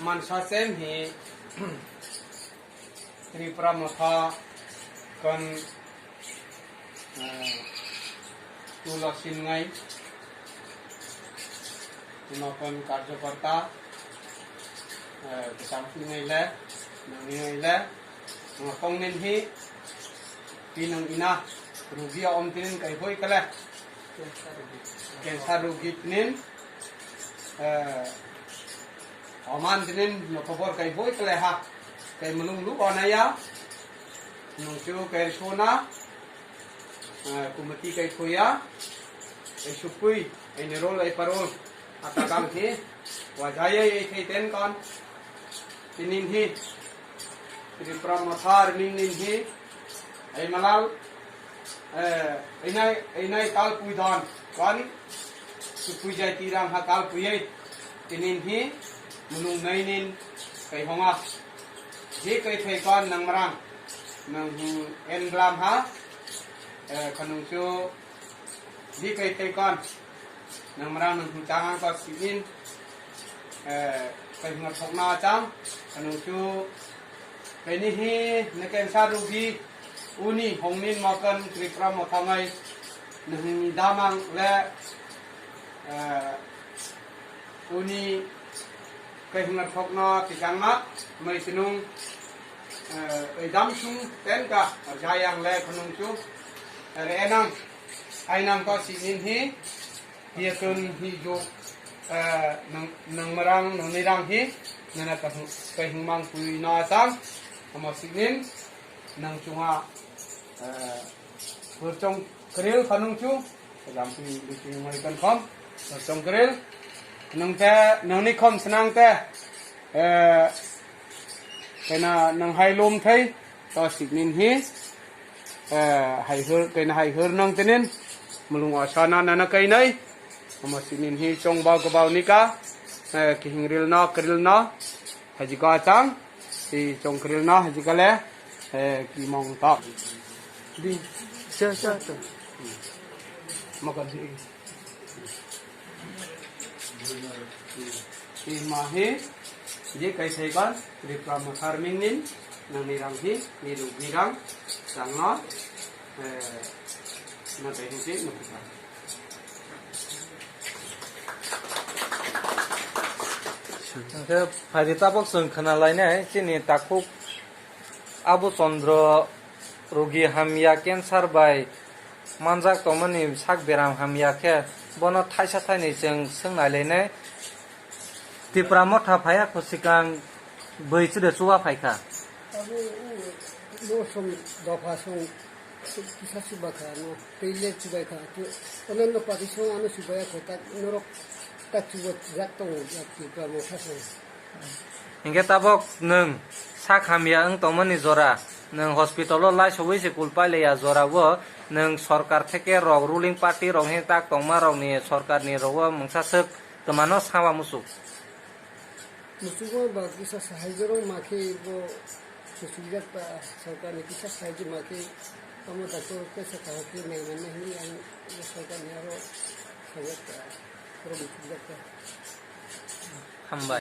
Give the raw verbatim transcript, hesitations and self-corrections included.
Mansa sem hi Tripura Motha kon, eh, tulo singngai, tulo kon karjokorta, eh, kacham singngai le, nangni ngai le, Nga kong nin hi, pinang ina, rugi om tinin kai hoi kale. Cancer rugi tinin, eh, oman tinin no khobor kai hoi kale ha. Kai mulung lu ona ya. Nungchu kai sona, eh, kumati kai khoya. Ai supui, ai nerol, ai parol. Ata dam hi, wajaya ai thai ten kon. Tinin hi, Tripura Motha ning nin hi, ai malal, eh, ai nai, ai nai kal pui don, kon, supui jai tirang ha kal pui ai, tinin hi, mulung nai nin, kai honga, je kai thai kon nang marang, nang hu en blam ha, eh, kanung chu, je kai thai kon, Nang marang nang hung chang ang ko sinin, eh, kai hung thok na chang, kanung chu, kai ni hi, ne cancer rugi, uni hong nin mo kan Tripura Motha ngai, nang hung damang le, eh, uni kai hung thok na tikang na, mai sinung, eh, kai dam sung ten ka, jayang le kanung chu, re enang, ai nang ko sinin hi, Hiya tun hi juk, eh, nang, nang marang, nang nirang hi, nana kahung, kahung mang pui no asang, amo sinin, nang chunga, eh, burchong keril kanung chu, jam pui, pui, pui, mai kan khom, burchong keril, nang te, nang ni khom senang te, eh, kena nang hai lom thai, to sinin hi, eh, hai hur, kena hai hur nang tenen, mulung asana nana kai nai, ama sinin hi chong bao ka bao nika, eh, kihing ril no, keril no, haji ka chang, si chong keril no, haji ka le, eh, kimong ta. Di, cha, cha, cha. Makan si. Ima hi, je kai sai kan, Tripura Motha ning nin, nang nirang hi, ni ruk nirang, chang no, eh, na kai hi si, na kai. Hingke phaidi tabok chwng khna lainai, chini takhuk Abu Chandra rogi hamya cancer bai manjak tongmani sak beram hamya khe bono thaisa thainwi chwng swngnai lainai. Tipra Motha phaiya kho swkang bwrwi chude chuba phaikha. Abo, o, bo song dopha song kisa chuba kha, ano tei le chubai kha. Onanno party song ano chubaya kho, tak norok tak chuba jak tongo, jak Tipra Motha song. Hingke tabok nwng sak hamya wng tongmani jora, nwng hospital o lai sogwi se kul pailaiya jora o, nwng sorkar theke rok ruling party rok ni tak tongma rok ni sorkar ni rok o mungsa swk twmano sama muchuk. Muchukma ba kisa sahai jorong ma khe bo muchukjak ta sorkar ni kisa sahai ma khe omo doctor kaisa kaham khe nai manna hwnwi ang bo sorkar ni aro sajak ta oro muchukjak ta. Hambai.